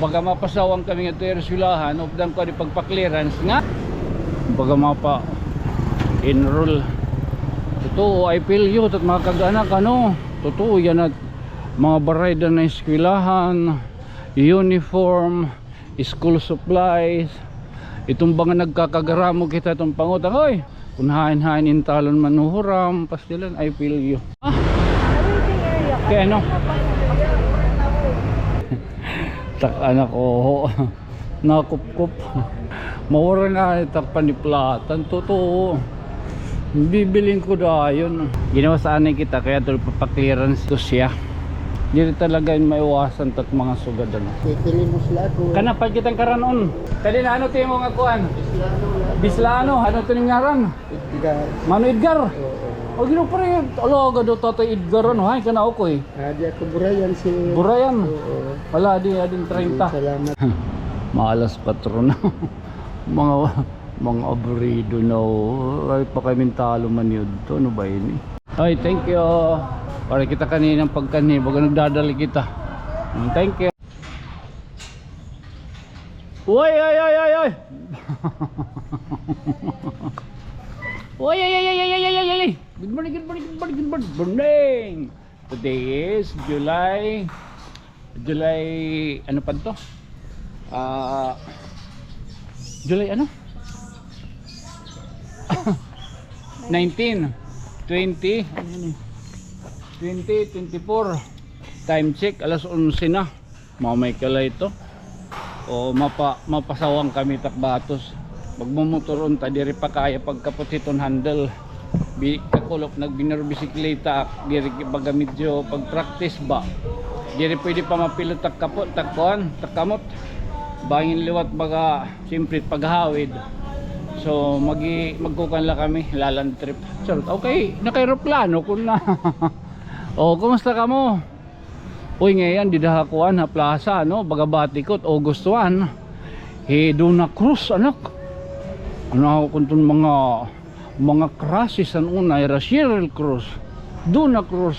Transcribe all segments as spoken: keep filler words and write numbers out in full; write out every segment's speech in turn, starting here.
Baga mapasawang kami ngadto ha eskwelahan, updan ko adi pagpa-clearance nga. Baga mapa-enroll. Totoo, I feel you, tat mga kag-anak, ano? Totoo, yana it mga barayda han eskwelahan, uniform, school supplies. Iton ba nga nagkakagaramo kita iton pangutang, oy. Kun hain-hain in talon man huhuram, pastilan, I feel you. Ah? Kay ano? Tak anak, oho. Nakupkup. Mawara na it ak paniplatan. Totoo. Bibilin ko dayon. Ginawas anay kita, kay adto pa-clearance ko siya. Diri talaga in maiwasan tat mga sugad, ano. Pipili mo sila ako. Kana pa kitang karanon. Kadi na ano timo nga kuan? Bislano. Bislano. Ano to ning ngaran? Edgar. Mano Edgar? Oo. O, Ginoo, pare, alaga daw Tatay Edgar, ano, hay, kana ako, eh. Ah, di ako Burayan si Burayan. Oo. Wala, di, adin treinta. Salamat. Malas patron. Mga, mga abrido na, oh. Ay, pa kami talo man yun to. Ano ba ini? Ay, thank you. Para kita kaninang pagkanhi, baga nagdadali kita. Mm, thank you. Uy, ay, ay, ay, ay. Uy, ay, ay, ay. Good morning, good morning, good morning, good morning. Today is July, July, ano pa to? Ah, July ano? Nineteen, twenty, ano yan eh? Twenty, twenty-four. Time check, alas onse na. Mamay ka la ito. O, mapa-, mapasawang kami tak batos. Magmumotor unta, diri pa kaya pagkapot hiton handle. Bi-, kakulop nagbinurbisikleta ak, diri baga medyo pag-practice ba. Diri pwede pa mapilot tak kapot, tak kuan, tak kamot. Bangin liwat baga, siyempre paghawid. So, magi-, magkukuan la kami, laland trip. Charot, okay, naka-eroplano ko na. O, kumusta kamo? Uy, ngayan, dida ha kuan, ha plaza, ano, baga batikot, August one. Hi Dona Cruz, anak. Ano, kun ton mga, mga crushes, an una, ira Sheryl Cruz, Dona Cruz.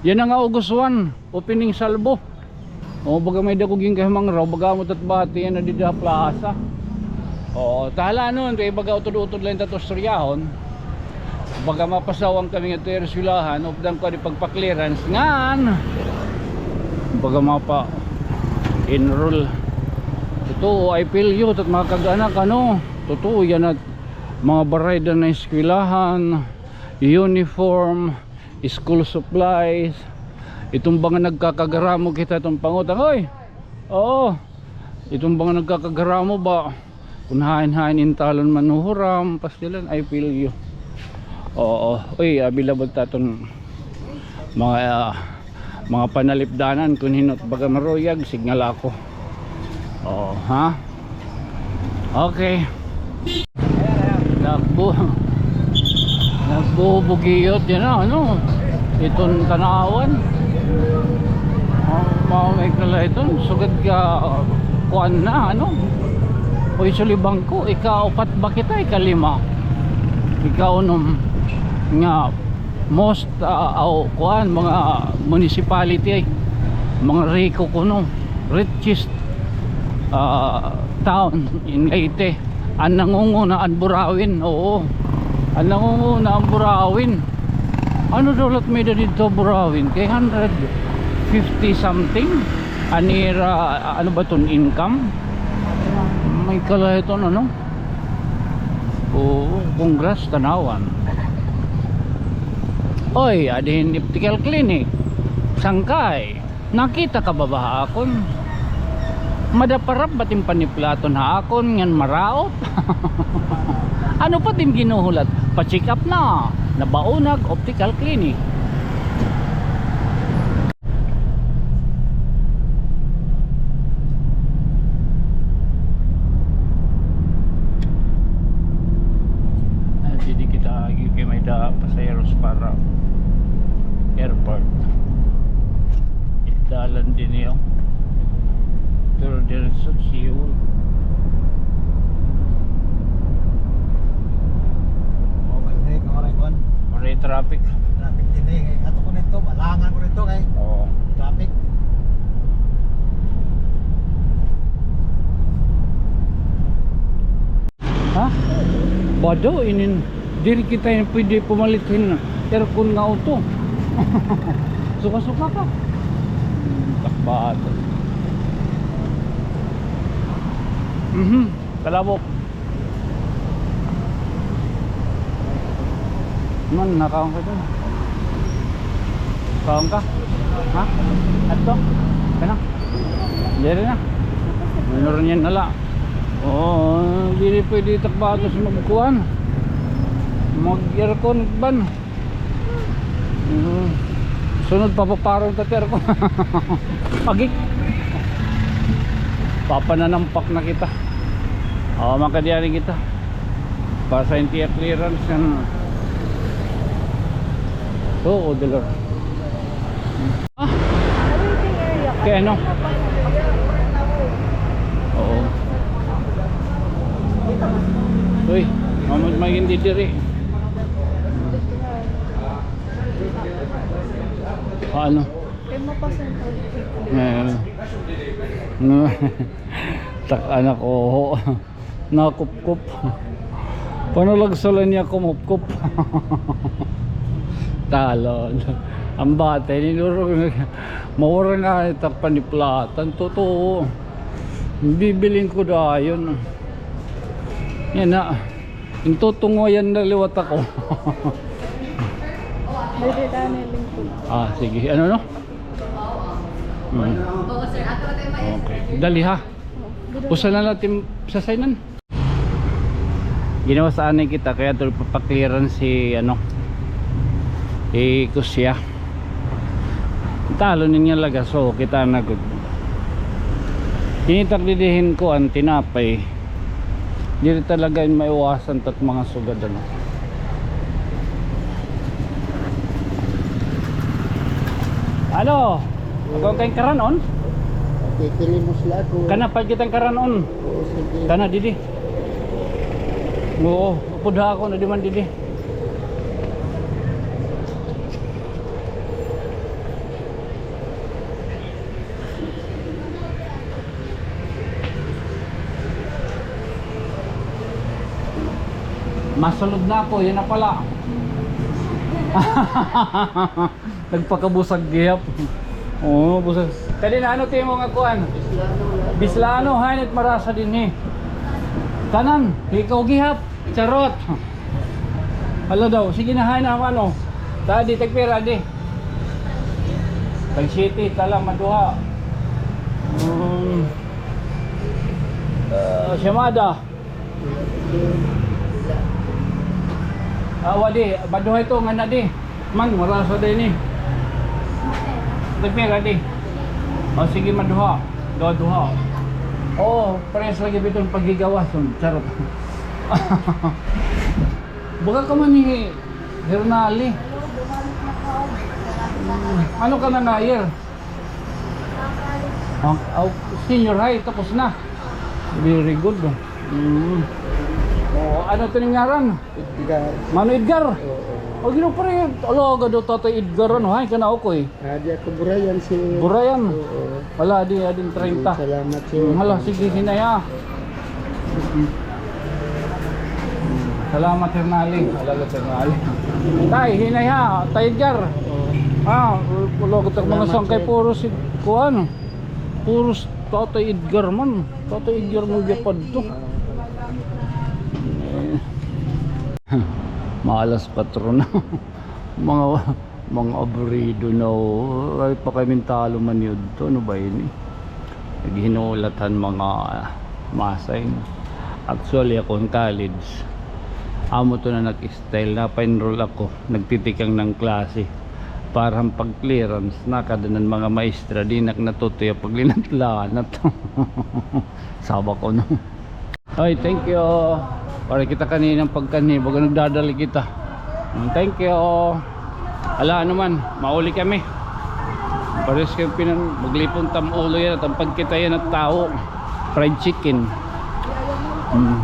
Yana nga August one, opening salvo. O, baga may-ada ko ginkahimangraw, baga amo tat bati yana dida ha plaza. O, ta hala, ano, kay baga utod-utod la ini ta istoryahon. Baga mapasawang kami ngadto ha eskwelahan, updan ko adi pagpa-clearance ngan. Baga mapa-enroll. Totoo, I feel you, tat mga kag-anak, ano? Totoo, yana it mga barayda han eskwelahan, uniform, school supplies. Iton ba nga nagkakagaramo kita iton pangutang, oy. Oo. Iton ba nga nagkakagaramo ba? Kun hain-hain in talon man huhuram, pastilan, I feel you. Oo. Uy, available ta iton mga, ah, mga panalipdanan kun hin-o it baga maruyag, signal ako. Oo, ha? Okay. Nagbu-, nagbubugiyot yana, ano? Iton tan-awan. Ah, mamay ka la iton, sugad ka, ah, kuan na, ano? Uy, sulibangko, ikaupat ba kita, ikalima? Ikaunom nga most, ah, aw, kuan, mga municipality, mga riko kuno, richest, ah, town in Leyte. An nangunguna, an Burauen, oo. An nangunguna, an Burauen. Ano daw la it may-ada didto, Burauen? Kay hundred fifty something. An ira, ano ba iton income? May kalahiton, ano? Oo, congrats, tan-awan. Oy, adi hin optical clinic. Sangkay. Nakita ka ba ba ha akon? Madaparap ba it im paniplaton ha akon ngan maraot? Ano pa it im ginuhulat? Pa-check up na. Nabaunag Optical Clinic. Ay, pwede kita agi kay may-ada pasaheros para airport. Dalan dinhi, o. Pero diretso Seoul. O, kasi kay waray kuan. Waray traffic. Traffic dinhi, kay ato ko didto, malangan ko didto kay. Oo. Traffic. Wado, inin, diri kita hin pwede pumalit hin aircon nga auto. Suka-suka ka. Takbatos. Mhm. Talabok. Man, nakaon ka dun. Kaon ka? Ha? Ato? Kana? Diri na. Ano rin yan, ala? Oo, diri pwede takbatos magkuan. Mag-aircon ban. Mm. Sunod, papaparong ta, pero pagi. Papananampak na kita. O, makadiyari kita. Para sa interior clearance yan. Oo, dealer. Ah? Kaya ano? Oo. Uy, mamad maging didiri. Ano? Kay mapasan ko. Ngayon. Tak anak, oho. Nakupkup. Panulagsalan niya kumupkup. Talon. Ang bata, ninurog. Mawara nga ita paniplatan. Totoo. Bibiling ko dayon. Yan na. Yung tutungoyan na liwat ako. Dali ka na lingkod. Ah, sige. Ano, no? Hmm. Okay. Dali, ha? Usa na natin sa signan. Ginawas anay kita, kay adto pa-clearance si, ano, si Kusya. Talon niya lagas, o, kita na gud. Kinitak didi hin kuan, tinapay. Diri talaga in maiwasan tat mga sugad, ano. Ano? Ako kay karanon? Okay, kilimos la ako. Kana pa kitang karanon. Oo, sige. Kana didi. Oo, upod ha ako na di man didi. Masulod na ako, yan na pala. Nagpakabusag gihap. Oo, busag. Kadi na ano timo nga kuan? Bislano, hainit marasa dinhi. Tanan, ikaw gihap. Charot. Hala daw, sige na, hain na, ano. Tadi, tagpira, di. Tag siyete, tala, maduha. Um, ah, siyamada. Awa di, maduha ito nga na di. Man, marasa din eh. Tagpira di. O sige, maduha. Duha-duha. Oo, pares lagi biton paghigawas. Charot. Baka ka man ni Hernali. Ano ka na, Nair? Ang, aw, senior high, tapos na. Very good. Mm. O, ano ito ning ngaran? Edgar. Mano Edgar? Oo. O, gino pa rin. Ala, agad daw Tatay Edgar, ano, hay, kana ako eh. Ah, di ako Burayan si Burayan. Oo. Wala, di, adin treinta. Salamat, sir. Mm, hala, sige, hinay, ha. Salamat, Sir Nali. Salamat, Sir Nali. Tay, hinay ha, Tay Edgar. Ah, ulo ko mga sangkay, puro si, kuan. Puro si Tatay Edgar man. Tatay Edgar man gyapad to. Maalas patron na. Mga Mga aburido na, o. Ay, pa kay mintalo man yun to. Ano ba ini? Naghinulat han mga masay. Actually, ako in college, amo to na nag-style. Napa-enroll ako. Nagtitikang ng klase. Para pag-clearance, nakadanan mga maestra, di nak natutuya paglinat-lanat. Sabak ko, no? Ay, thank you. Para kita kaninang pagkanhi, baga nagdadali kita. Mm, thank you. Ala, ano man, mauli kami. Pares kami pinan, maglipon tam ulo yan, at ang pagkita yan at tao. Fried chicken. Mm.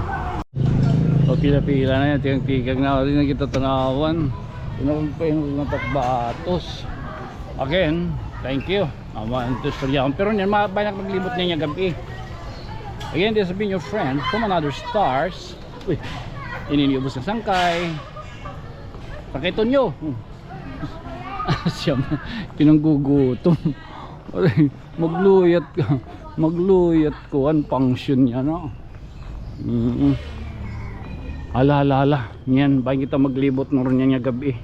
O, pila-pila na yan, tikang-tikang na, rin na kita tanawan. Pinakagpahinong na takbatos. Again, thank you. Amo an istorya. Pero niyan, ma-, banyak maglibot niya gab-i. Again, this has been your friend from another stars. Uy. Ini niyo ubos nga sangkay. Sakay Tonyo. Siya, pinanggugutom. Magluyat ka. Magluyat ko an function niya, no? Mm. Hala, hala, hala. Niyan, bangin kita maglibot na ron niyan nga gab-i.